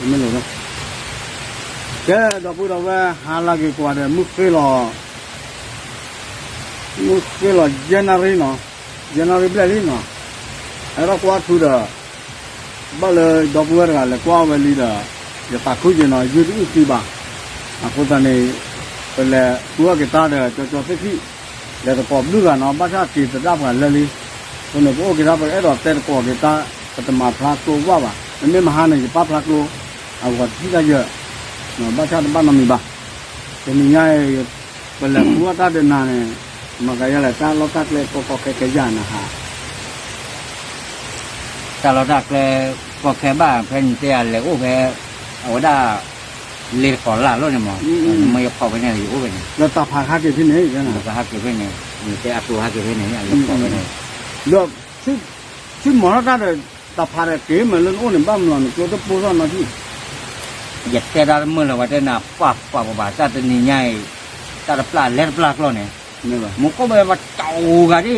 မ့ၢ်လိာ်လီၤ. ကဲ ဒီပုၢ်ဒီဝဲၢ် ဟါလၢအဂ့ၤကိးဂၤဒဲး မုၢ်ဃ့လီၤ, မုၢ်ဃ့လီၤ ယဲၢ်နၣ်ရံၣ်နီၤ, ယဲၢ်နၣ်ရံၣ်ဘျဲၣ်လံနီၤ, အဲၣ်ဒိးကွၢ်ထူဒီး ဘၣ်လၢဒီပုၢ်ဝဲၢ်တဂၤလဲၤကွၢ်ဝဲလံဒီး ယသးခုက့ၤနီၤ, ယုၢ်တအုၣ်သံဘၣ်. အဃိသတးန့ၣ် ပလဲၤဃုအီၣ်က့ၤတၢ်ဒီး ကၠီကၠီသ့ၣ်ခံ လဲၤသကိးဘျုးဂၤနီၤ, ဘၣ်ဆၣ်က့ၤသဒၣ်ပှၤလၢလံ. အဃိန့ၣ် ပအိၣ်က့ၤတၢ် ပအဲၣ်ဒိးတဲသကိးက့ၤတၢ်, ပတမၤဖျါကျိဝၣ်ဘၣ်. မ့မ့ၢ်မဟါန့ၣ် ယပာ်ဖျါကျိ အဂီၤတထံၣ်တၢ်ယၢၢ်, ဘၣ်ဆၣ်တဘၣ်နီတမံၤဘၣ်. တနံၤညါအံၤ ပလဲၤဃုအီၣ်တၢ်ဒီးနၤန့ၣ် မၤကယၤလဲၣ်, တၢ်လီၢ်တၢ်ကျဲကီကီခဲခဲယၤနဟး တၢ်လီၢ်တၢ်ကျဲ ကီခဲဘၣ် ဖဲနတဲယၤလဲၤအိၣ်ဖဲ အဝဲဒၣ် လ့တကီၤလၢ်လီၤန့ၣ်မး, နမ့ၢ်ယဖီၣ်ဖဲန့ၣ် ယအိၣ်ဖဲန့ၣ်, ဒီးတၢ်ဖးဟးက့ၤဖဲန့ၣ်, ဟးက့ၤဖဲန့ၣ်, နတဲအကျိဟးက့ၤဖဲန့ၣ် ယဖီၣ်ဖဲန့ၣ်, ဒီး ဆူၣ်မီၤထီၣ်တၢ်ဒီး တၢ်ဖးဒီးက့ၤမ့ၢ်လၢနအိၣ်န့ၣ် ဘၣ်မနုၤလီၤ နကျိတပိၢ်ထီၣ်နီတထံၣ် ယတဲတၢ်တမုာ်လၢၤ ပှၤတဲနၤ ပှၤပှၤပှၤပှၤ တၢ်တနံၤညါအံၤ တၢ်တပျၢ်လဲၤတပျၢ်ကျီန့ၣ်, မ့ၢ်ဘၣ် မူခိၣ်ဘဲပှၤတဂၤဒ် တိၢ်မဲာ်ကၠိ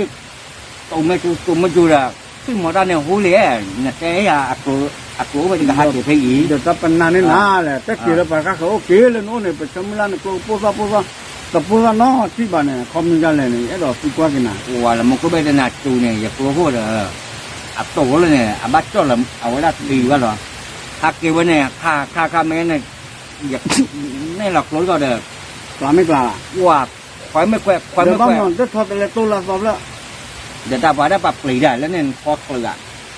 တိၢ်မဲာ်ကၠိဒီး ဆူၣ်မီၤတၢ်န့ၣ်ဟူလံ, နတဲယၤအကျိ အကျိအိၣ်ဖဲန့ၣ် ကဟးက့ၤဖဲအံၤ, ဒီးတၢ်ပနၢ်န့ၣ်နၤလဲၣ်, တၢ်က့ၤလၢပှၤဃၣ်ဃၢၤအိၣ်က့ၤလၢနအိၣ်န့ၣ် ပဆၢမုၢ်လၢ်နကျိကပိၢ်ထီၣ်ပိၢ်ထီၣ်, တပိၢ်ထီၣ်နီတထံၣ်ဘၣ်န့ၣ် အခီပညီဒ်လဲၣ်န့ၣ် ယအဲၣ်ဒိးသံကွၢ်က့ၤနၤ, ဝၤလၢမူခိၣ်ဘဲတဲနၤတူၤန့ၣ် ယကျိခိၣ်ဒီး အတိၢ်လၢန့ၣ် အဘၣ်ကၠီၣ်လၢအဝဲဒၣ်သံဘၣ်လီၤ, ဟးက့ၤဝဲန့ၣ် ခါခါခါမ့ၢ်န့ၣ် ယနဲၣ်လီၤကျိထီၣ်ဒီး ကျါမ့ၢ်ကျါ, ဝၤ ခွဲမ့ၢ်ခွဲ ခွဲမ့ၢ်ခွဲ, ဒီးဘၣ်မနုၤ တထီၣ်တလဲၤတိၢ်လၢသီဖျၢၣ်, ဒီးတၢ်ပှၤဒၣ်ပှၤပျံၤတၢ်လၢန့ၣ် နဖီကျၢၤဂ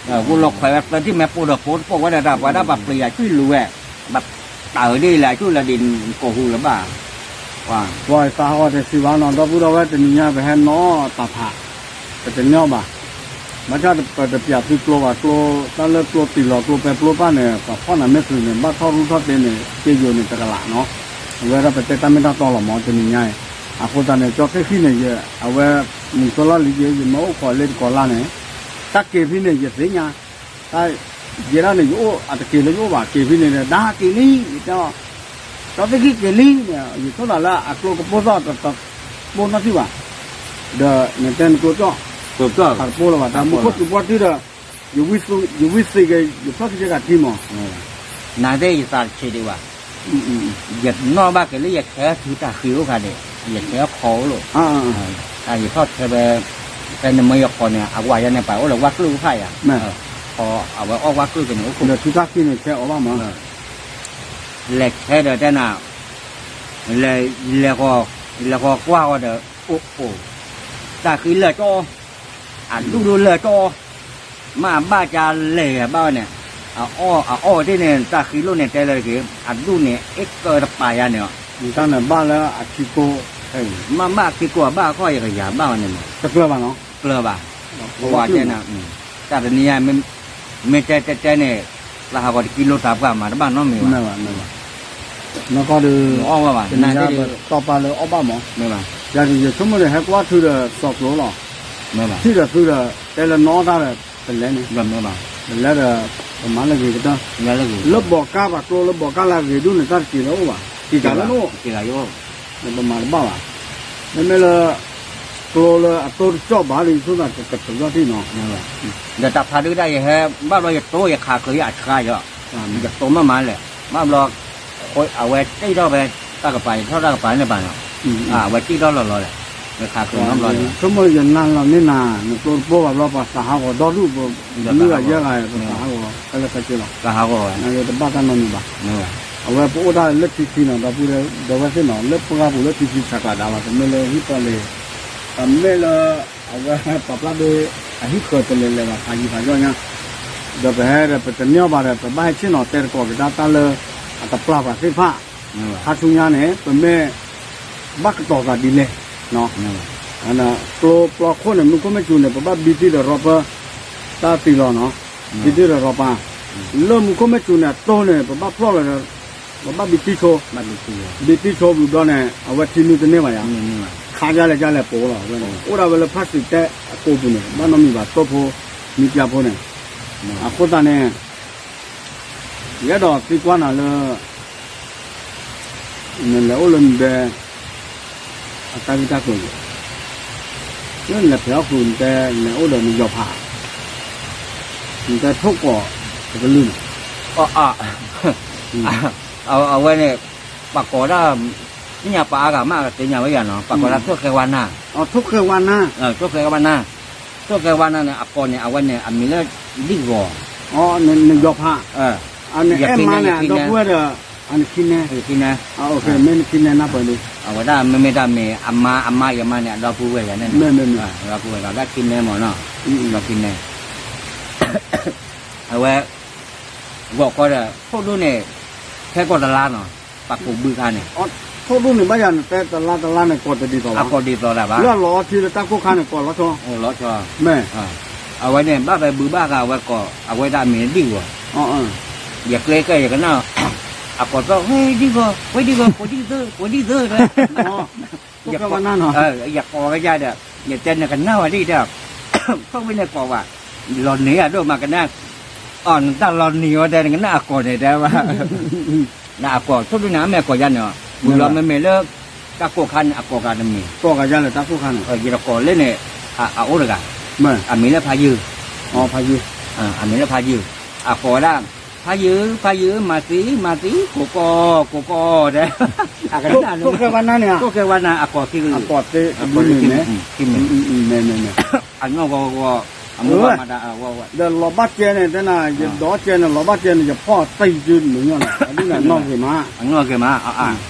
ၤ, ဂိၢ်လီၤခွဲဝဲကျၢၤထံၣ်မဲာ်ပိၢ်ဒီးပိၢ်တပိၢ်ဝဲဒီး တၢ်ပှၤဒၣ်ပှၤပျံၤယၤ ကွံာ်လူၤဝဲ, ဘၣ်တၢ်အၢဒ်လဲၣ် ကွံာ်လၢဒ်ကိးဟူလၢၤဘၣ်, ပှၤသးဟးဂီၤတစံးဘၣ်နီၤ ဒီပုၢ်ဒီဝဲၢ် တနံၤညါပဟဲနီၣ်တၢ်ဖး, ပတညီဘၣ်, ဘၣ်ဆၣ်ပတပျးသုကျိဘၣ်ကျိ, တၢ်လၢကျိတံၢ်လီၤကျိပဲကျိပၢ်န့ၣ် ပှၤဖီၣ်နၤမ့ၢ်သုးန့ၣ် ဘၣ်ထီၣ်ရူၢ်ထီၣ်သ့န့ၣ် က့ယိာ်န့ၣ်တကလးနီၤ, အဝဲဒၣ်ပတဲတၢ်မ့ၢ်တၢ်တီလီၤမး တနံၤညါအံၤ, အဃိသတးန့ၣ် ကၠီသ့ၣ်ခံန့ၣ် ယ အဝဲ မုၢ်ကၠီလီၢ်လံၤက့ၤ ယမ့ၢ်အိၣ်ခိးလ့တကီၤလၢ်န့ၣ်, တၢ်က့ၤဖဲန့ၣ် ယသ့ၣ်ညါ, တၢ် ယဲဒၣ်န့ၣ် ယအိၣ်အတက့ၤလၢယအိၣ်ဘၣ် က့ၤဖဲန့ၣ်ဒီး ဒါက့ၤလံ ယတဲအီၤ, ကၠီသ့ၣ်ခံက့ၤလံန့ၣ် ယဆိသးလၢအကျိကပိၢ်ထီၣ်တပိၢ်နီတထံၣ်ဘၣ်, ဒီးနတဲနကျိကၠီၣ်, တပိၢ်လၢၤဘၣ် တၢ်မူခိၣ်သုးပှၢ်တုၤဒီး ယဝံသ့ၣ်က့ၤ ယဖျီၣ်ခံက့ၤဂၤထံမး, နတဲယသးတဆံးဒံးဘၣ်, ယနီၣ်ဘၣ်က့ၤလၢယဆဲးထုတၢ်ဃံအိၣ်ခါန့ၣ်, ယဆဲးခီအိၣ်လိာ်, ယထီၣ်ဆဲးဖဲ ဖဲနမ့ၢ်ယဃီန့ၣ် အဝၤယၤန့ၣ် ပှၤအိၣ်လၢဝၣ်ကျုၣ်အိၣ်ဖးယၤ, အဝဲအီၣ်ဝၣ်ကျုၣ်က့ၤန့ၣ်အိၣ်ခိၣ်, ဒီးထုတၢ်ဃံန့ၣ်ဆဲးအီၤဘၣ်မး, လဲၤဆဲးဒီးတဲနၤ, လဲၤ လဲၤဃီၤ လဲၤဃီၤကွၢ်ဃီၤဒီး အိၣ်အိၣ်, တၢ်ဃံလၢာ်ကၠီ, အဒူၣ်ဒိၣ်လၢာ်ကၠီ, မ့ၢ်အဘၣ်ကလဲၤဘၣ်ဝဲန့ၣ်, အအီၣ်အီၣ်ဝဲသ့ၣ်န့ၣ် တၢ်ဃံလိၣ်န့ၣ်တဲလၢတဂ့ၤ, အဒူၣ်န့ၣ် အ့ၣ်ကၢတပာ်ယၤန့ၣ်, တၢ်န့ၣ်ဘၣ်လၢအခံကိ, မ့ၢ်ဘၣ်ခံကိအဘၣ်အခီၣ်ယကယၤဘၣ်ဝဲန့ၣ်မး, တကျၢၤဘၣ်နီၤ, တကျၢၤဘၣ်, ဝဲတဲနၤ, တၢ်တနံၤညါ မ့ၢ်တဲတဲတဲန့ၣ်, သးဟးဂီၤတကံလိတၢ်ပှၢ်မၤတဘၣ်နီတမံၤဘၣ်, နကီၢ်ဒီး အီၣ်ဝဲဘၣ် နတပတီၢ်ပာ်လၢအီၣ်ဘၣ်မး, ယဆိကမိၣ်ဒီးဟဲကွၢ်ထုဒီးစီၤကျိၤလီၤ, ထံၣ်ဒီးသုဒီး တဲလၢနီၢ်တၢ်ဒီး ပလဲၤန့ၣ်, ပလဲၤဒီး ပမၤလၢဂ့ၤကတၢၢ်, လၢဘီးကါပှၤကျိလၢဘီးကါလၢအဂ့ၤဒိၣ်န့ၣ် တၢ်တက့ၤလၢအိၣ်ဘၣ်, တံၢ်တၢ်လၢနအိၣ်, ဒီးပမၤတဘၣ်ဘၣ်, မ့မ့ၢ်လၢ ကျိလၢအတိၢ်တကၠီၣ်ဘၣ်ဒီး ယဆိသးကတၢၢ်ထံၣ်နီၤ, ဒီးတၢ်ဖးဒုကဒါယဟဲ ဘၣ်ဘျီယတိၢ်ယခးကျၢၤယအဆှါယီၤ, ယတိၢ်မ့ၢ်မးလဲၣ်, ဘၣ်ဘျီ အဝဲတ့ၢ်ထီၣ်ဖဲ တၢ်ကပၤ ယထီၣ်တၢ်ကပၤန့ၣ်ဘၣ်နီၤ, အဝဲတ့ၢ်ထီၣ်လီၤလီၤလဲၣ်, ယခးကျၢၤနီတဘျီန့ၣ်, ဆိကမိၣ်ယနၤလီၤန့ၢ်နၤ, နကျိတပိၢ်ဘၣ်ဘျီ ပှၤသးဟးဂီၤဒီဒူၣ်, မုၢ်ဂၤယဲၢ်ဂၤ ပသးဟးဂီၤ ဖဲလၢခဲက့လီၤ, တဘၣ်တၢ်နီတမံၤဘၣ်, အဝဲပအိၣ်ဒၣ်လၢထံခံနီၤ ဒီပုၢ်ဒီဝဲၢ်သ့ၣ်နီၤ လၢပှၢ်ပူၤလၢထံခံဆးကျးဒါလီၤ တမ့ၢ်လၢဟံၣ်ပၢလ့ၤ, တမ့ၢ်လၢ အဝဲပှၤပျၢ်ဒ့ အဟံၣ်ဃၢၤတလဲၤလဲၤဘၣ် ဖးယံၤဖးယီၢ်ညါ, ဒီးပဟဲဒီး ပတညီဘၣ်ဒီး ပဘၣ်ဟဲဆ့ၣ်နီၤတဲသကိးက့ၤတၢ်တၢ်လၢ အတပျၢ်ပှၤသ့ၣ်တဖၣ်, ခါဆူညါန့ၣ် ပမ့ၢ် ဘၣ်ကတီၤသးဒ်လဲၣ်, ကျိပျီခိၣ်န့ၣ် မူခိၣ်မ့ၢ်စူၤန့ၣ် ပဘၣ်ဘံတံၢ်ဒီးရီပၢ တၢ်တံၢ်လီၤနီၤ, ဘံတံၢ်ဒီးရီပၢ, လၢမူခိၣ်မ့ၢ်စူၤန့ၣ် အတိၢ်န့ၣ် ပဘၣ်ဖျီၣ်လီၤဒီး ပဘၣ်ဘံတံၢ်ဆိ, ဘံတံၢ်ဆိဝံၤဘျီန့ၣ် အဝဲထံနုတန့ၢ်ဘၣ်ယါ, ခါဒ်လဲၣ်ဒ်လဲၣ်ပိာ်လီၤဝဲန့ၣ် အိၣ်ဒၣ်ဝဲလၢ plastic တဲအကိာ်ပူၤန့ၣ် ဘၣ်နီတမံၤဘၣ် တိၢ်ဖိ မံပျၢ်ဖိန့ၣ်, အဃိသတးန့ၣ် ယအဲၣ်ဒိးသံကွၢ်နၤလၢ နလဲၤအိၣ်လၢနဒဲ အတၢ်ဂ့ၢ်တၢ်ကျိၤန့ၣ်, လၢနလဲၤဖဲးအီၣ်ဃုာ် နတဲလဲၤအိၣ်ဒီးနယီၤဖး, နတဲထိၣ်ကိးတကလုာ်န့ၣ်, အၢ အဝဲန့ၣ် ပှၤကိးဒၣ် သ့ၣ်ညါပှၤအါဂၤမး ကသ့ၣ်ညါဝဲယၤနီၤ ပှၤကိးဒၣ်ထိၣ်ဃဲဝါနၢ်, ထိၣ်ဃဲဝါနၢ်, ထိၣ်ဃဲဝါနၢ်န့ၣ် အကိးန့ၣ် အဝဲန့ၣ် အမံၤလၢဒံၣ်ဂီၤ, နယီၤဖး, အန့ၣ်အဲၣ်မါန့ၣ် ဒီပုၢ်ဝဲၢ်ဒီး အနခံနဲ, မ့ၢ်နခံနဲနၢ်ပၢၢ်လံ, အဝဲဒၣ်မ့မ့ၢ်တၢ်မ့ၢ် အမါ အမါယမါန့ၣ် အဒီပုၢ်ဝဲၢ်ယၤန့ၣ်, အဒီပုၢ်ဝဲၢ်ဒီးခံနဲမ့ၢ်နီၤ, ဒီးခံနဲ အဝဲ ဂီၤခီဒီး ထိၣ်ဒိၣ်န့ၣ် ထဲကိးတလါနီၤ, ပှၤကိးဘုခါန့ၣ်, ထိၣ်ဒိၣ်န့ၣ်ဘၣ်ယၤန့ၣ် တဲတလါတလါန့ၣ် ကိးတဒ်သိးဘၣ်, အကိးဒ်သိးဒၣ်ဘၣ်, လၢအလီၤအီထံလၢတၢ်ကိၢ်ခါန့ၣ် ကိးလီၤဆီ, လီၤဆီ, အဝဲန့ၣ် ဘၣ်ဖဲဘုဘၣ်ဃးအဝဲကိး အဝဲဒၣ်အမံၤဒံၣ်ဂီၤ, ယကျဲကဲယကနၣ်, အကိးသီၣ် ဝဲဒံၣ်ဂီၤ ဝဲဒံၣ်ဂီၤ ကိးဒံၣ်သၢ ကိးဒံၣ်သၢ, ယကိးကယၤဒီး ယတဲနကနၣ်ဝဲဒ်တဲ, ထိၣ်ဝဲန့ၣ်ကိးဝဲ, လီၤနံၤအဒိၣ်မးကနၣ်, အီၤနတၢ်လီၤနံၤဝဲတဲ နကနၣ်အကိးန့ၣ်တဲဘၣ်, နအကိး ထိၣ်ဒိၣ်န့ၣ် အမ့ၢ်အကိးယၤန့ၣ်, ဝံၤလီၤမ့မ့ၢ်လၢ တၢ်ကိၢ်ခါန့ၣ် အကိးဂၤတမံၤ, ကိးဂၤယၤလၢတၢ်ကိၢ်ခါန့ၣ်, ယတကိးလၢန့ၣ် အအိၣ်တဂၤ, အမံၤလၢဖးယုၢ်, ဖးယုၢ်, အမံၤလၢဖးယုၢ်, အကိးဝဲဒၣ် ဖးယုၢ် ဖးယုၢ် မၤသံ မၤသံ ကိးကီၢ် ကိးကီၢ်တဲ, ထိၣ်ဃဲဝါနၢ်န့ၣ်, ထိၣ်ဃဲဝါနၢ် အကိးသံ, အကိးသံ, အနီၢ်ဂီၤဂီၤ, အမိၢ်ပှၢ်မၤတၢ်, ဒီးလီၤဘၣ်ကဲန့ၣ် တဲနၤ ယဒိးကဲန့ၣ် လီၤဘၣ်ကဲန့ၣ် ယဖီၣ်သံယုၢ်မုၢ်ညီၢ်န့ၣ် အဒ်န့ၣ် အနီၢ်ဂ့ၤမး, အနီၢ်ဂ့ၤမး,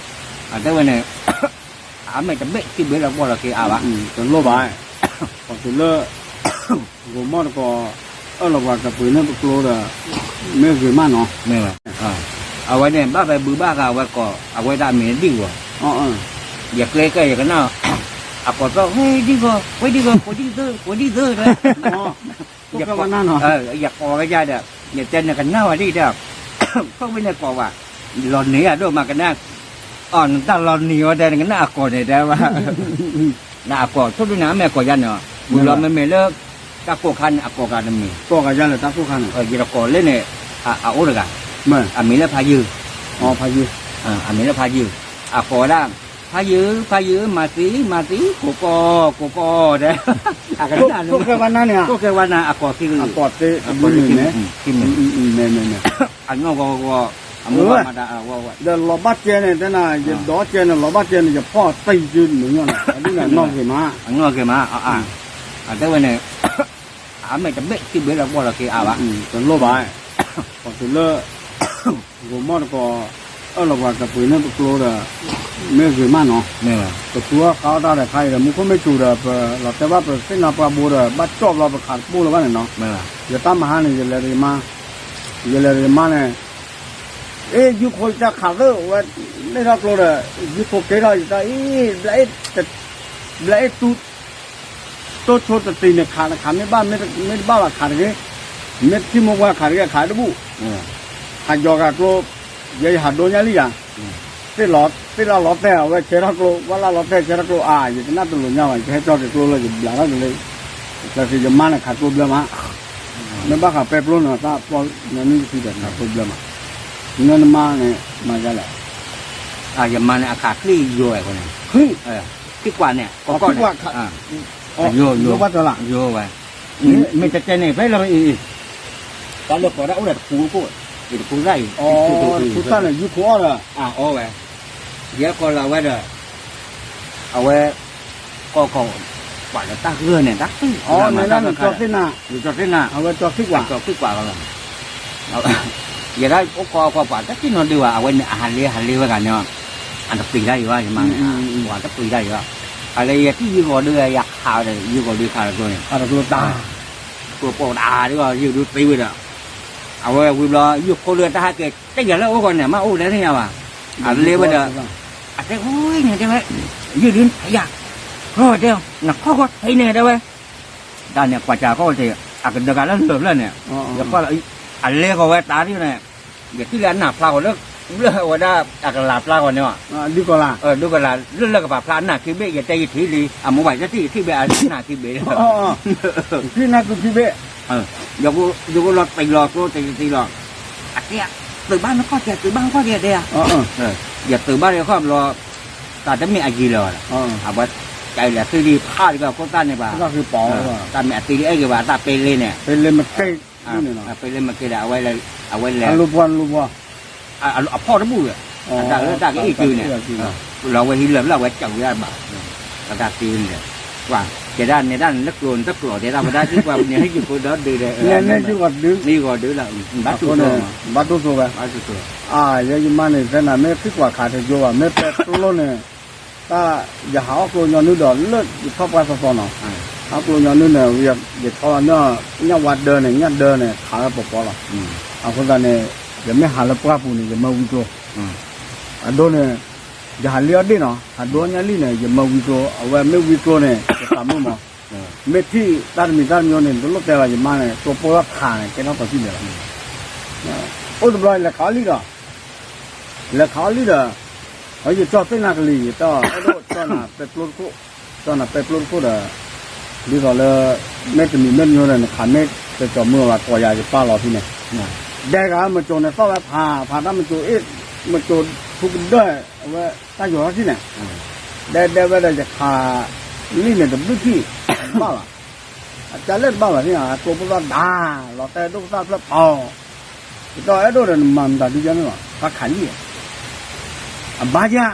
အတဲဝဲန့ၣ် အမ့ၢ်တဘ့ၣ်ခံဘ့ၣ်လၢပှီၢ်လီၤက့ၤအါဘၣ်, တလိၣ်ဘၣ်, ပှၤတုၤလၢ ဂိၤမီၢ်တကိး အၢၣ်လီၤပှၤကပှ့ၤန့ၢ်ပကျိဒီး မ့ၢ်ဂ့ၤမးနီၤ, အဝဲန့ၣ် ဘၣ်ဖဲဘုဘၣ်ဃးအဝဲကိး အဝဲဒၣ်အမံၤဒံၣ်ဂီၤ, ယကျဲကဲယကနၣ်, အကိးသီၣ် ဝဲဒံၣ်ဂီၤ ဝဲဒံၣ်ဂီၤ ကိးဒံၣ်သၢ ကိးဒံၣ်သၢတဲ ယကိးဝဲယၤဒီး ယတဲနကနၣ်ဝဲဒ်တဲ, ထိၣ်ဝဲန့ၣ်ကိးဝဲ, လီၤနံၤအဒိၣ်မးကနၣ်, အီၤနတၢ်လီၤနံၤဝဲတဲ နကနၣ်အကိးန့ၣ်တဲဘၣ်, နအကိး ထိၣ်ဒိၣ်န့ၣ် အမ့ၢ်အကိးယၤန့ၣ်, ဝံၤလီၤမ့မ့ၢ်လၢ တၢ်ကိၢ်ခါန့ၣ် အကိးဂၤတမံၤ, ကိးဂၤယၤလၢတၢ်ကိၢ်ခါန့ၣ်, ယတကိးလၢန့ၣ် အအိၣ်တဂၤ, အမံၤလၢဖးယုၢ်, ဖးယုၢ်, အမံၤလၢဖးယုၢ်, အကိးဝဲဒၣ် ဖးယုၢ် ဖးယုၢ် မၤသံ မၤသံ ကိးကီၢ် ကိးကီၢ်တဲ, ထိၣ်ဃဲဝါနၢ်န့ၣ်, ထိၣ်ဃဲဝါနၢ် အကိးသံ, အကိးသံ, အနီၢ်ဂီၤဂီၤ, အမိၢ်ပှၢ်မၤတၢ်, ဒီးလီၤဘၣ်ကဲန့ၣ် တဲနၤ ယဒိးကဲန့ၣ် လီၤဘၣ်ကဲန့ၣ် ယဖီၣ်သံယုၢ်မုၢ်ညီၢ်န့ၣ် အဒ်န့ၣ် အနီၢ်ဂ့ၤမး, အနီၢ်ဂ့ၤမး, အတဲဝဲန့ၣ် အမ့ၢ်တဘ့ၣ်ခံဘ့ၣ်လၢပှီၢ်လီၤက့ၤအါဘၣ်, တလိၣ်ဘၣ်, ပှၤတုၤလၢ ဂိၤမီၢ်တကိး အၢၣ်လီၤပှၤကပှ့ၤန့ၢ်ပကျိဒီး မ့ၢ်ဂ့ၤမးနီၤ, ပသူအီၣ်ခါအီၣ်တၢ်ဒီးခါအံၤဒီး မူခိၣ်မ့ၢ်စူၤဒီး ပလီၤတဲာ်ဘၣ်ပသ့ၣ်နီၣ်ပှၤဘိဒီး ဘၣ်ကၠီၣ်ဘျီပခးတပိၢ်လၢၤဘၣ်န့ၣ်နီၤ, ယတၢ်မဟါန့ၣ် ယလဲၤဒီးယမါ, ယလဲၤဒီးယမါန့ၣ် အ့ ယုၢ်ခိယတၢ်ခးသၢဝဲ မ့ၢ်ထီၣ်ကျိဒီး ယုၢ်ခိကဲထီၣ်ယတၢ်အံၤ ဘျးအ့ၣ်တူ တိၢ်ဆိတတံၤန့ၣ် ခးတခး မ့ၢ်ဘၣ် မ့ၢ်တဘၣ်ဘၣ်ခးတဂ့ၤ, မ့ၢ်တထံၣ်မိၢ်ပှၢ်ခးတဂ့ၤ ခးတဘူၣ်, ဟးယီၤဂၤကျိ, ယဲယဟးဒိညါလံယၤ, သ့ၣ်လီၤသ့ၣ်လၣ်လီၤတဲာ် အဝဲဆဲးထီၣ်ကျိ ဝဲလၢလီၤတဲာ်ဆဲးထီၣ်ကျိ အါ ယတနၢ်တလိာ်ညါဘၣ် ယကဟဲကၠီက့ၤကျိလၢယဘျးထီၣ်က့ၤလၢ, ကျဲးစၢးယမါန့ၣ်ခးကျိဘျၢမး, မ့ၢ်ဘၣ်ဃးပဲပျိန့ၣ် တၢ်ပျီနနံၣ်တထံၣ်ဒီးခးကျိဘျၢမး, နနမါန့ၣ် မၤဒ်လဲၣ် ယမါန့ၣ် အခးချံယိာ်ဝဲအဃိန့ၣ်, ချံ, ချံကွၢ်န့ၣ် ကီကီၢ်န့ၣ်, ယိာ်ယိာ်, ယိာ်ဝဲ, မ့ၢ်တဲတဲန့ၣ် ဖဲလၢအံၤ, တၢ်လၢကိးဒၣ်အိၣ်ဒီးတပူၤခိၣ်, တပူၤသၣ်အံၤ, တပူၤသၣ်န့ၣ် ယုၢ်ခိအီၣ်ဒီး, အီၣ်ဝဲ, ယဲကီးလၢအဝဲဒီး, အဝဲ ကီကီၢ် ပှၤလၢတၢ်ဂၢၢ်န့ၣ် တၢ်သ့ၣ်, နကၠီသ့ၣ်နၤ, နကၠီသ့ၣ်နၤ, အဝဲကၠီသ့ၣ်ကွၢ်, ကၠီသ့ၣ်ကွၢ်လီၤ, ယဲဒၣ်အိၣ်ကီးကီးပှၤ တၢ်သ့ၣ်နီၣ်ဒုးဘၣ် အဝဲန့ၣ် အဟးလ့ဟးလ့ဝဲဂၤန့ၣ်, အတပှ့ၤတၢ်ယံၤဘၣ် ယမါန့ၣ်, ပှၤတပှ့ၤတၢ်ယံၤဘၣ်, အလၢယထံၣ်ယုၢ်ကီးဒုး ယခးဒီး ယုၢ်ကီးဒုးခးတကျိန့ၣ်, ခးတကျိတၢ်, ကျိပိာ်တၢ်ဒုး ယုၢ်ဒုးသ့ဝဲဒီး, အဝဲဝံၤဘျီ ယုၢ်ခိဒုးတၢ်ဟးက့ၤ တဲယၤလၢအအိၣ်ဃီန့ၣ် မ့ၢ်အိၣ်ဒၣ်န့ၣ်ယၤဘၣ်, အလဲဝဲဒီး, အတဲဝဲန့ၣ်တဲဝဲ, ယုၢ်ဒုးယၤ, တဲ, နခီၣ်ဃီထံးန့ၣ်တဲဝဲ, တၢ်န့ၣ်ကွၢ်စၢ်ခီၣ်ထံး အကဒၢကးလၢလၢာ်ဖျၢၣ်န့ၣ်, ယခီၣ်လၢ, အလဲဃီၤဝဲတၢ်ဒုးန့ၣ်, ယထံၣ်လၢအနၢ်ဖျါဃီၤလၢ, လၢအဝဲဒၣ်အကလၤဖျါဃီၤန့ၣ်, ဒုးကီးလၢ်, ဒုးကီးလၢ် လၢလၢကပာ်ဖျါအနၢ်ခံဘ့ၣ် ယတဲယထံၣ်လံ အမိၢ်ပှၢ်ယထံၣ်ယထံၣ်ဘ့ၣ်အနၢ်ခံဘ့ၣ်, ထံၣ်နၢ်ခံဘ့ၣ်, ယကလီၤတံၢ်လီၤကျိတံၢ်တံၢ်လီၤ, အတဲ, သုးဘၣ်နခီၣ်ထံး သုးဘၣ်နခီၣ်ထံးတဲယၤ, ယသုးဘၣ်ယခီၣ်ဘျီ, တၢ်တမ့ၢ်အယံၤလၢၤဘၣ်, အဝဲ, ကလဲၤသုးဒံးဖးဒံးဘၣ်ခိၣ်သၣ်န့ၣ်ဘၣ်, တၢ်မ့ၢ်အသံဒံးအဲၣ်ဂ့ၤဘၣ် အတၢ်ပဲလ့န့ၣ်, ပဲလ့မ့ၢ်ကဲ, ပဲလ့မ့ၢ်ကဲဒီး အဝဲလဲၤ, အဝဲလဲၤ, အလူပှၤလူပှၤ, အဖီၣ်တဘူၣ်ဒီး, အတၢ်လၢတၢ်ကအ့ၣ်ကၢန့ၣ်, လီၤဝဲဟံးလၢာ်ဘျၣ်ဝဲကးဝံၤဒၣ်ဘၣ်, ပတၢ်သ့န့ၣ်ဒီး, ပှၤတဲဒၣ်နဲဒၣ်န့ၣ် လၢကျိၤန့ၣ်တကျိၤ တဲဒၣ်ပဒၣ်သံကွၢ်န့ၣ် ဟဲယုၢ်ဖိဒီဒုဒီး, ယုၢ်ဂီၤဒုလီၤ, ဘၣ်တိၢ်ဆိဝဲ, ဘၣ်တိၢ်ဆိဝဲ, ယဲယမါန့ၣ် သဲနၤမ့ၢ်သံကွၢ်ခးတယိဘၣ် မ့ၢ်ပဲကျိန့ၣ်, တၢ်, ယဟးအီၣ်ကျိညီနုၢ်ဒီး လၢယထီၣ်ပှၢ်သီသီနီၤ, အီၣ်ကျိညီနုၢ်န့ၣ်, ယထီၣ်ညၣ်ဝါဒၢန့ၣ် ညၣ်ဒၢန့ၣ် ခးဝဲပီၤပီၤလီၤ, အဃိသတးန့ၣ်, ယမ့ၢ်ဟးလၢပှၢ်ပူၤန့ၣ် ယမၢဝံကျိ, အဒိန့ၣ်, ယဟးလံအီၣ်ဒ့ၣ်နီၤ ဟးဒိအီၣ်ညၣ်လံၢ်န့ၣ် ယမၢဝံကျိ အဝဲမ့ၢ်ဝံကျိန့ၣ် ယသးမုာ်မး, မ့ၢ်ထံၣ်တၢ်တမံၤတၢ်တမံၤန့ၣ် တလိၣ်တဲဘၣ်ယမါန့ၣ် ကျိပိၢ်ထီၣ်ခးန့ၣ် ကဲထီၣ်ပှၤစံၣ်လဲၤလီၤ, အိၣ်တဘျီလဲၤခးအီၣ်လံၢ်ဒီး လဲၤခးအီၣ်လံၢ်ဒီး, အယကၠီၣ်သ့ၣ်နၤကလံၤ ယတဲအီၤအဲၣ်ဒိးကၠီၣ်နၤပဲကျိတခိၣ်, ကၠီၣ်နၤပဲကျိတခိၣ်ဒီး, ဒ်သိးလၢ, မ့ၢ်တမံၤမ့ၢ်တမံၤဒီး နခးမ့ၢ်တကၠီၤမုာ်ဘၣ် ကိးယၤယပာ်လီၤဖဲန့ၣ်, ဒဲဂၤမ့ၢ်ကၠိန့ၣ်သီၣ်ဝဲဖး ဖးတၢ်မ့ၢ်ကၠိအ့ၣ်, မ့ၢ်ကၠိထူကဒၢၣ်, အဝဲတၢ်ယီၤထီၣ်ထံၣ်န့ၣ်, ဒဲဒဲဝဲဒီးယခး, လံၢ်န့ၣ်တဘျုးထံၣ်, ဘၣ်ဘၣ်, အကၢ်လဲၣ်တဘၣ်ဘၣ်သ့ၣ်ညါ ကျိဖိသၣ်ဒါ, လီၤတဲဒိၣ်ကသၣ်ဖျၢၣ်ပီၤ, ယတဲအီၤအဲၣ်ဒိးဒီးနမၤမတၤဒုကဲန့ၣ်လီၤ ပှၤခးလံၢ်, အဘါယၢ်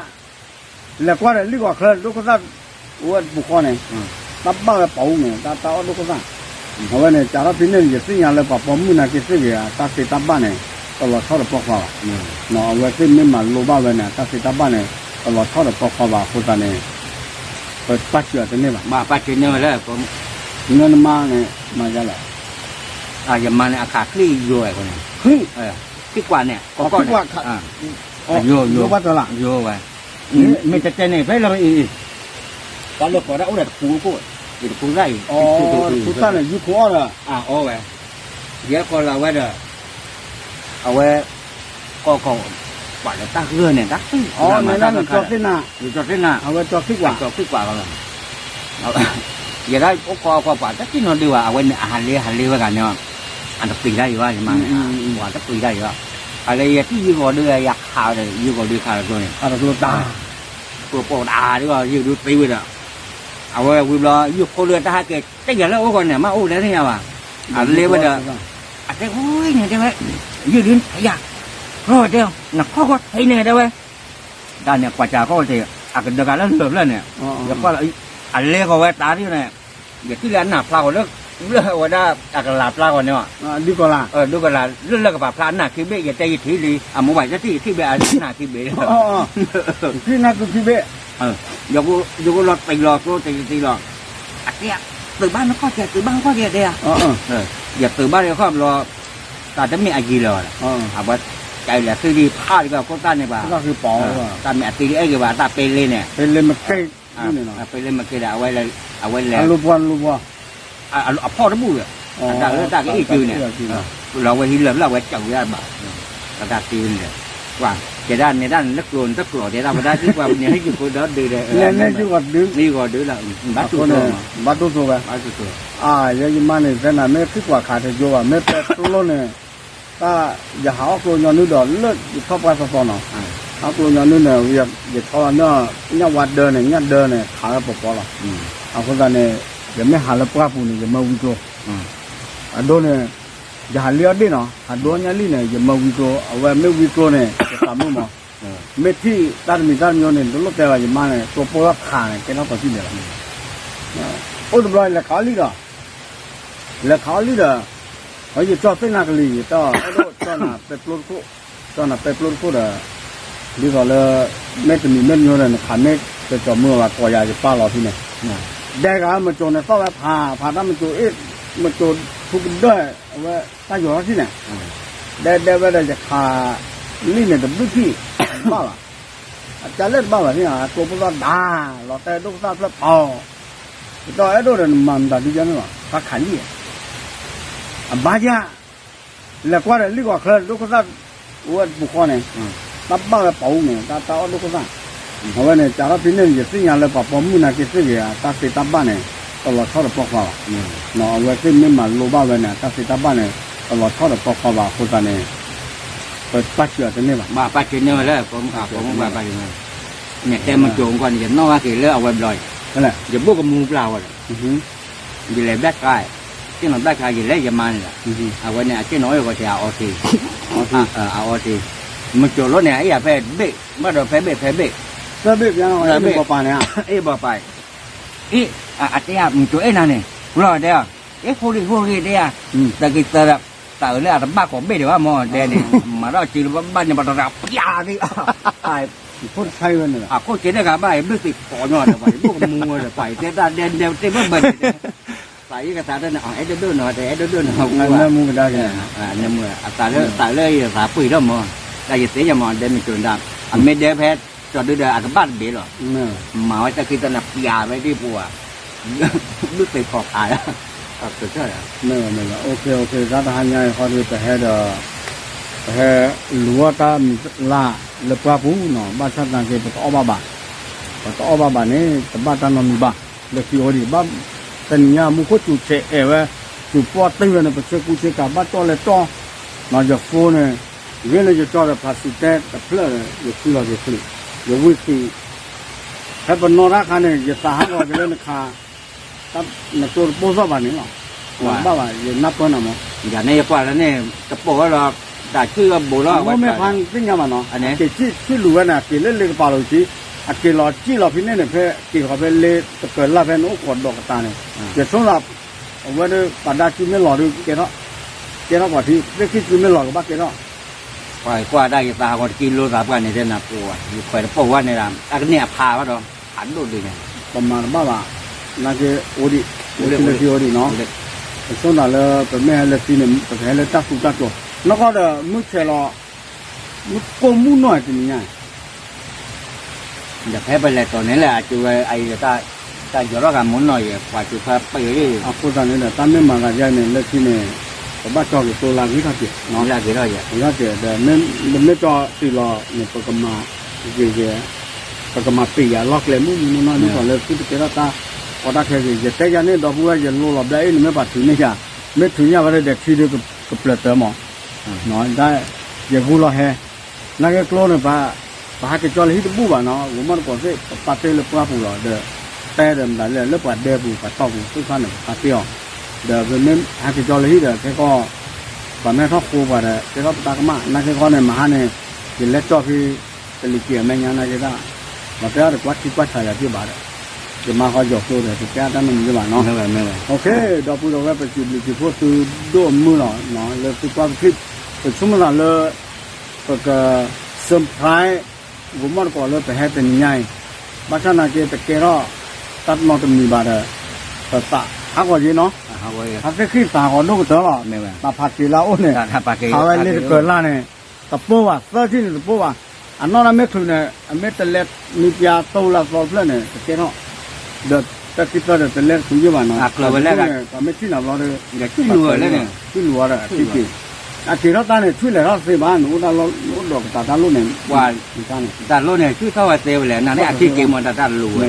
လဲၤကွၢ်ဒီးလံၢ်ဂီၤချၢဒိၣ်ခိၣ်သၣ်, အိၣ်ဝဲတပူၤဃီန့ၣ်, တၢ်ဘၣ်ဝဲပီၤအူန့ၣ် တၢ်တၢ်အီၣ်ဒိၣ်ခိၣ်သၣ်, အဝဲန့ၣ် ကးထီၣ်ဖဲန့ၣ် ယသ့ၣ်ညါလၢပှၤပိာ်မုၣ်နာ်က့သ့ၣ်ဂ့ၤ တၢ်သ့တၢ်ဘၣ်န့ၣ်, တလီၤဆီဒီးပိာ်ခွါဘၣ်, အဝဲသ့ၣ်မ့ၢ်မၤလိဘၣ်ဝဲန့ၣ် တၢ်သ့တၢ်ဘၣ်န့ၣ်, တလီၤဆီဒီးပိာ်ခွါဘၣ်အဃိသတးန့ၣ်, ပပာ်စၢၤအီၤတန့ၢ်ဘၣ်, ပာ်စၢၤန့ၢ်ဝဲလၢ, နမါန့ၣ်, မၤယလဲၣ် ယမါန့ၣ် အခးချံယိၤဝဲန့ၣ်, ချံကွၢ်န့ၣ်, ကီကီၢ်န့ၣ်, ယိၤ, ယိၤဝဲ, မ့ၢ်တဲတဲန့ၣ် ဖဲလၢအံၤ, ပှၤလၢကိးဒၣ်အိၣ်ဒီးတပူၤခိၣ်, ယတပူၤသၣ်အံၤ, တပူၤသၣ်န့ၣ် ယူခိၣ်အီၣ်ဒီး, အီၣ်ဝဲ, ယဲခီလီၤဝဲဒီး, အဝဲ, ကီကီၢ်, ပှၤလၢတၢ်ဂၢၢ်န့ၣ် တၢ်သ့ၣ်, မ့ၢ်တၢ်သ့ၣ်နၤ, အဝဲကၠီသ့ၣ်ကွၢ်လီၤ ယဲဒၣ်အိၣ်ကီကီၢ်ပှၤတသ့ၣ်နီတဒုဘၣ် အဝဲန့ၣ် အဟးလ့ဟးလ့ဝဲဂၤန့ၣ်, အတပှ့ၤတၢ်ယံၤဘၣ် ယမါန့ၣ်, ပှၤတပှ့ၤတၢ်ယံၤဘၣ်, အလၢယထံၣ်ယုၢ်ဂီၤဒု ယခးဒီး ယုၢ်ဂီၤဒုခးလီၤကျိန့ၣ်, တၢ်, ကျိပိာ်တအါဒု ယုၢ်ဒုသ့ဝဲဒီး, အဝဲဝံၤဘျီ ယုၢ်ခိၣ်ဒုတၢ်ဟဲက့ၤ တဲယၤလၢအအိၣ်ဂီၢ်န့ၣ် မ့ၢ်အိၣ်လဲၣ်သ့ၣ်ညါဘၣ်, အလဲဝဲဒီး, အတဲဝဲန့ၣ်တဲဝဲ, ယုၢ်ဒုယၤ, တဲ, နခီၣ်ခီၣ်ထံးန့ၣ်တဲဝဲ တၢ်န့ၣ် ကွၢ်စၢ်ခီၣ်ထံး အကဒၢကးလၢလၢာ်ဖျၢၣ်န့ၣ်, ယကွၢ်လီၤ, အလဲကီၤဝဲတၢ်ဒ်န့ၣ်, ယထံၣ်လၢအနၢ်ဖျါကီၤလၢ, လၢဝဲဒၣ်အကလၤဖျါကီၤန့ၣ်, ဒုကလၤ, ဒုကလၤ လၢလၢကပာ်ဖျါအနၢ်ခံဘ့ၣ် ယတဲယထံၣ်လံ အမိၢ်ဘၣ်ယထံၣ်ယထံၣ်ဘ့ၣ်အနၢ်ခံဘ့ၣ်, ထံၣ်နၢ်သူခံဘ့ၣ်, ယကလီၤတံၢ်လီၤကျိတံၢ်တံၢ်လီၤ, အတဲ, သုးဘၣ်နခီၣ်ထံး သုးဘၣ်နခီၣ်ထံးတဲယၤ, ယသုးဘၣ်ယခီၣ်ဘျီ, တၢ်တမ့ၢ်အယံၤလၢၤဘၣ်, အဝဲကလဲၤသုးဒံးဖးဒံးဘၣ်ခိၣ်သၣ်န့ၣ်ဘၣ်, တၢ်မ့ၢ်အသံဒံးအဲၣ်ဂ့ၤဘၣ် တၢ်ပဲလ့န့ၣ်, ပဲလ့မ့ၢ်က့ၤ, အဖီၣ်တဘူၣ်, အဖီၣ်တဘူၣ်ဒီး, တၢ်လၢတၢ်ကအ့ၣ်ကၢန့ၣ်, လီၤဝဲဟံးလၢာ်ဖျၢၣ်ဝဲကးဝံၤဒၣ်ဘၣ်, ပတၢ်သ့န့ၣ်ဒီး, ပှၤတဲဒၣ်နဲဒၣ်န့ၣ် လၢကျိၤန့ၣ်တကျိၤ တဲဒၣ်ပဒၣ်သံကွၢ်န့ၣ် ဟဲယုၢ်ဖိဒီဒုဒီး, ယုၢ်ဂီၤဒုလီၤ, ဘၣ်တိၢ်ဆိဝဲ, ဘၣ်တိၢ်ဆိဝဲ, ယဲယမါန့ၣ် သဲနၤမ့ၢ်သံကွၢ်ခးတယိဘၣ် မ့ၢ်ပဲကျိန့ၣ်, တၢ်, ယဟးအီၣ်ကျိညီနုၢ်ဒီး လၢယထီၣ်ပှၢ်သီသီနီၤ, အီၣ်ကျိညီနုၢ်န့ၣ် ယထီၣ်ညၣ်ဝါဒၢန့ၣ် ညၣ်ဒၢန့ၣ် ခးဝဲပီၤပီၤလီၤ, အဃိသတးန့ၣ်, ယမ့ၢ်ဟးလၢပှၢ်ပူၤန့ၣ် ယမၢဝံကျိ, အဒိန့ၣ်, ယဟးလံအီၣ်ဒ့ၣ်နီၤ ဟးဒိအီၣ်ညၣ်လံၢ်န့ၣ် ယမၢဝံကျိ အဝဲမ့ၢ်ဝံကျိန့ၣ် ယသးမုာ်မး, မ့ၢ်ထံၣ်တၢ်တမံၤတၢ်တမံၤန့ၣ် တလိၣ်တဲဘၣ်ယမါန့ၣ် ကျိပိၢ်ထီၣ်ခးန့ၣ် ကဲထီၣ်ပှၤစံၣ်လဲၤလီၤ, အိၣ်တဘျီလဲၤခးအီၣ်လံၢ်ဒီး လဲၤခးအီၣ်လံၢ်ဒီး, ယကၠီၣ်သ့ၣ်နၤကလံၤ ယတဲအီၤအဲၣ်ဒိးကၠီၣ်နၤပဲကျိတခိၣ်, ကၠီၣ်နၤပဲကျိတခိၣ်ဒီး, ဒ်သိးလၢ, မ့ၢ်တမံၤမ့ၢ်တမံၤဒီး နခးမ့ၢ်တကၠီၤမုၢ်အီၤဘၣ် ကိးယၤယပာ်လီၤဖဲန့ၣ်, ဒဲဂၤမ့ၢ်ကၠိန့ၣ်သီၣ်ဝဲဖး ဖးတၢ်မ့ၢ်ကၠိအ့ၣ်, မ့ၢ်ကၠိထူကဒၢၣ် အဝဲတၢ်ယီၤထီၣ်ထံၣ်န့ၣ်, ဒဲဒဲဝဲဒီးယခး, လံၢ်န့ၣ်တဘျုးထံၣ်, ဘၣ်ဘၣ်, အကၢ်လဲၣ်တဘၣ်ဘၣ်သ့ၣ်ညါ ကျိဖိသၣ်ဒါ, လီၤတဲဒိၣ်ကသၣ်ဖျၢၣ်ပီၤ ယတဲအဲၣ်ဒိးဒီးနမၤမတၤဒုကဲန့ၣ်လီၤ ပှၤခးလံၢ်, အဘါယၢ်, လဲၤကွၢ်ဒီးလံၢ်ဂီၤချၢ ဒိၣ်ကသၣ်, အိၣ်ဝဲတပူၤဃီန့ၣ်, တၢ်ဘၣ်ဝဲပီၤအူန့ၣ် တၢ်တၢ်အီၣ်ဒိၣ်ကသၣ်, အဝဲန့ၣ် ကးထီၣ်ဖဲန့ၣ် ယသ့ၣ်ညါလၢပှၤပိာ်မုၣ်နာ်က့သ့ၣ်ဂ့ၤ တၢ်သ့တၢ်ဘၣ်န့ၣ်, တလီၤဆီဒီးပိာ်ခွါဘၣ်, အဝဲသ့ၣ်မ့ၢ်မၤလိဘၣ်ဝဲန့ၣ် တၢ်သ့တၢ်ဘၣ်န့ၣ်, တလီၤဆီဒီးပိာ်ခွါဘၣ်အဃိသတးန့ၣ်, ပပာ်စၢၤအီၤတန့ၢ်ဘၣ်, ဘၣ်ပာ်စၢၤန့ၢ်ဝဲလၢ, ပှၤပိာ်မုၣ်ဘၣ်ပာ်စၢၤန့ၢ်, နတဲမ့ၢ်ကၠိအဂီၢ်န့ၣ် ယနီၣ်ဘၣ်က့ၤလၢအဝဲဘျီအံၤ, ယဘိၣ်ကမူပျၢ်ဝဲဒီး, ယလဲၤဘျၣ်ခါ, စ့ၢ်နီၤဘျၣ်ခါ ယလဲၤယမါန့ၣ်ဒီး, အဝဲန့ၣ် အစ့ၢ်နီၤအိၣ်ဂီၤထဲအအီထံ, အအီထံ, မုၢ်ကၠိၤလီၤန့ၣ် အအ့ၣ်ယၤဖဲဘ့ၣ် ဘၣ်ဒီးဖဲဘ့ၣ်ဖဲဘ့ၣ်, သၢဘ့ၣ်ပျါနီၤ ဘ့ၣ်ဘီပၤန့ၣ်, အ့ၣ်ဘီပၤ, အ့ၣ်, အတဲယၤ မုၢ်ကၠိၤအ့ၣ်နၤန့ၣ် ပလီၢ်တဲအီၤ, အ့ၣ် ဖိဂ့ၤဖိဂ့ၤတဲယၤ, တၢ်က့ၤသၢဒီး, တၢ်အၢၣ်လၢအတဘၣ်ကိးဘ့ၣ်ဒံးဘၣ်မၢ်တဲန့ၣ်, မၤထီၣ်စ့လၢဘၣ်န့ၣ် ပတရၣ်ပျါသ့ၣ် အခိၣ်တဆါဝဲန့ၣ်လီၤ, အခိၣ်က့ၤတဂၤဘၣ်အံၤ ဘုၣ်သ့ၣ်ကိးညီဒီး ပှၤအံၤဒိၣ်ကမူဝဲဒီး ပှၤအံၤတဲတၢ်ဒဲဒဲတ့ၢ်ဘၣ်ဘၣ်န့ၣ်, ပှၤအံၤကသးဒၣ်န့ၣ် အဲၣ်ဒိၣ်ဒိၣ်နီၤ တဲအဲၣ်ဒိၣ်ဒိၣ်နီၤ မူကဒါက့ၤ, အသးလၢ သးလၢယသးပှ့ၤထီၣ်မၢ်, တၢ်ယသ့ၣ်ညါမၢ် ဒဲမုၢ်ကၠိၤဒၣ်, အမ့ၢ်ဒဲဖဲ ကၠီၤဒုဒီးအတဘၣ်တဘ့ၣ်လီၤ, မၤဝဲတၢ်ခံသၢနၤပျါဝဲဒ်ပှၤ ဘုၣ်သ့ၣ်ဖီၣ်ဖး, တၢ်တဟါညါအံၤဃီဒီး ပဟဲဒီး ပဟဲလူၤအီၣ်တၢ်မံၤလၢ်လၢပှၢ်ပူၤနီၤ, ဘၣ်ဆၣ်သနာ်က့ ပတအီၣ်ဘၣ်ဘၣ်, ပတအီၣ်ဘၣ်ဘၣ်န့ၣ် တဘၣ်တၢ်နီတမံၤဘၣ်, လၢခံအိၣ်ဒံးဘၣ်, တနံၤညါမူခိၣ်စူၤဆဲးအဲၣ်ဝဲ, စူၤပီၣ်တ့ၢ်ဝဲန့ၣ် ပဆၢကူဆၢကၤဘၣ်တီၢ်လဲၤတီၢ်, ယဖိန့ၣ် ဂ့ၤလၢယကၠီဒီးဖျးစံးတဲတဖျၢၣ်ဒီး ယခုလီၤက့ၤချုး, ယဝံၤချုး ဖဲပနီၣ်တၢ်ခါန့ၣ် ယသးဟးဂီၤက့ၤလၢနခါ, နတိၢ်တပိၢ်သီၣ်ဘၣ်န့ၣ်လီၤ, ဘၣ်ဘၣ် ယနၢ်ပၢၢ်နၤမၢ်, ယၤန့ၣ်ယကွၢ်လၢန့ၣ် တပိၢ်ဝဲလီၤ, တၢ်ဆူၣ်ဝဲဘူးလီၤ, အမိၢ်မ့ၢ်ဖါသ့ၣ်ညါဘၣ်နီၤ, အက့ၤဆူၣ်လူၤဝဲန့ၣ် အက့ၤလၢလ့ကပၤလိာ်က့ၤ, အက့ၤလီၤစံၣ်လီၤဖဲန့ၣ်န့ၣ် ဖဲက့ၤဃီၤဖဲလ့တကၢၤလၢ်ဖဲန့ၣ်အိၣ်ခိးဒီးကတၢၢ်န့ၣ်, ယဆိသး အဝဲဒၣ်ပှၤဒါစုမ့ၢ်လီၤဒီးကဲထီၣ်, ကဲထီၣ်ပှၤထံ သ့ၣ်ခံစုမ့ၢ်လီၤကဘၣ်ကဲထီၣ်, ပှၤကွၢ်ဒၣ်ယသးဟးဂီၤတကံလိသးပှၢ်န့ၣ်တဲနၤပှၤ, ယခွဲးတပိၢ်ဝဲန့ၣ်ဒီး အကန့ၢ်အဖးဘၣ်ဒီး ဖးဒိၣ်ဒံးန့ၣ်, ပမၤတဘၣ်ဘၣ်, နာ်က့အိၣ်ဒံး, လၢခံအိၣ်ဒံးနီၤ, ပဆိသးလၢပမ့ၢ်ဟဲလၢသံန့ၣ် ပကဟဲလၢတၢ်သူတၢ်ကျိၤ, နီၢ်ကီၢ်ဒီးမုၢ်ဆဲးလီၤ, မုၢ်ကိၢ်မုၢ်နီၢ်တနံၤညါ ဒီးဖဲပလဲၤတီၤန့ၣ်လၢ အကဝဲအံၤဒီး တၢ်ယီၤထီၣ်ဂၤမူနီၢ်ယဲ ပှၤစူၤဖါပှဲၤလံ, အဃိသတးန့ၣ်ဒီး တၢ်မ့ၢ်မၤသးယါန့ၣ် လၢခံန့ၣ် ပဘၣ်ကၠီက့ၤသိလၢဂ့ၤထီၣ်က့ၤ, ဂ့ၤထီၣ်က့ၤဒီး မ့ၢ်ကၠီတုၤလီၤန့ၣ် ပကမၤက့ၤ ပကမၤပ့ၤယၤလီၢ်ကျဲမုၢ်မုၢ်နီၢ်နီၢ် ဒ်သိးလၢသုတကဲထီၣ်တၢ်ကီတၢ်ခဲက့ၤ, ယတဲယၤန့ၣ် ဒီပုၢ်ဝဲၢ် ယလိၤလီၤဘျါအံၤန့ၣ် မ့ၢ်ပှၤထုးန့ၢ်ယၤ, မ့ၢ်ထုးန့ၢ်ယၤဝဲဒီး ထံဒုးကပျၢၤတၢ်မး, ဒ်ယဂူၢ်လီၤဟဲ နာ်က့ကျိန့ၣ် ပဟးက့ၤကၠီလၢဟံၣ်တဘူၣ်ဘၣ်နီၤ, ဂိၤမီၣ်တကိးသ့ၣ် ပပာ်တ့ၢ်လၢပှၢ်ပူၤလီၤ, ဒီးတဲဒီးမတၤလဲၣ် လၢပှၤဒဲပူၤ ပှၤတီၢ်ပူၤ သ့ၣ်တဖၣ်န့ၣ် ပပာ်တ့ၢ်အီၤ, ဒီးပမ့ၢ်ဟးက့ၤကၠီလၢဟံၣ်ဒီး ခဲကီၢ် ပှၤမ့ၢ်ထီၣ်ဃိပှၤဒီး ကဲထီၣ်ပတၢ်ကမၣ်, နာ်က့ဃီန့ၣ် မဟါန့ၣ် ယလဲၤကၠီဖဲ ကလံၤက့ၤအမဲာ်ညါနာ်က့တၢ်, ပှၤတဲအီၤဒီး ကွၢ်ထံကွၢ်ဆးယၤက့ၤဘၣ်ဒီး ယမါဃီယီၤကျိဒီး တတဲအတၢ်နီတမံၤဘၣ်နီၤ, ဒီပုၢ်ဒီဝဲၢ် ပစံးဘျုးစံးဖှိၣ်သုဒိၣ်အမုၢ်လီၤ, လၢသုကွၢ်ပချံၣ်, ပဆိကမိၣ်သးလၢ ပက surprise ဂိၤမီၣ်တကိးလၢပဟဲတနံၤညါအံၤ, ဘၣ်ဆၣ်နာ်က့ တကဲထီၣ်တၢ်နီတမံၤဘၣ်ဒီး ပသးဟးဂီၤယ့နီၤ, ဟးသ့ၣ်ဃံသးဟးဂီၤဒိၣ်ကတၢၢ်လီၤ, တၢ်ဖးက့ၤလၢအအိၣ်န့ၣ်, ဖးဝဲလ့တကၢၤလၢ်န့ၣ်, တပိၢ်ဘၣ် သၢထံၣ်န့ၣ်တပိၢ်ဘၣ်, အနီၢ်ဒၣ်မ့ၢ်ချုးန့ၣ် အမ့ၢ်တလဲၤနံးပျါတိလၢသီတဖျၢၣ်န့ၣ် တကဲထီၣ်, ဒီးတၢ်ခံသၢဒီးတလဲၤတချုးယ့ၢ်ဘၣ်နီၤ, ပှၤမ့ၢ်ထံၣ်နၤဘျီဒီး ထံၣ်လူၤဝဲလၢန့ၣ်, ထံၣ်လူၤဝဲဒီးအထံၣ်က့ၤ, အက့ၤထီၣ်တၢ်န့ၣ် ဆူၣ်လဲၤထီၣ်သ့ဘၣ်, နအိၣ်ဒၣ်လီၢ် နအိၣ်ဒီးကတၢၢ်တၢ်လိၣ်န့ၣ်, တၢ်လိၣ်န့ၣ် ဆူၣ်ထီၣ်ဝဲသ့ဝဲလဲၣ်, နန့ၣ်အထံၣ်က့ၤမ့ၢ်တၢ်တၢ်လူၤဝဲ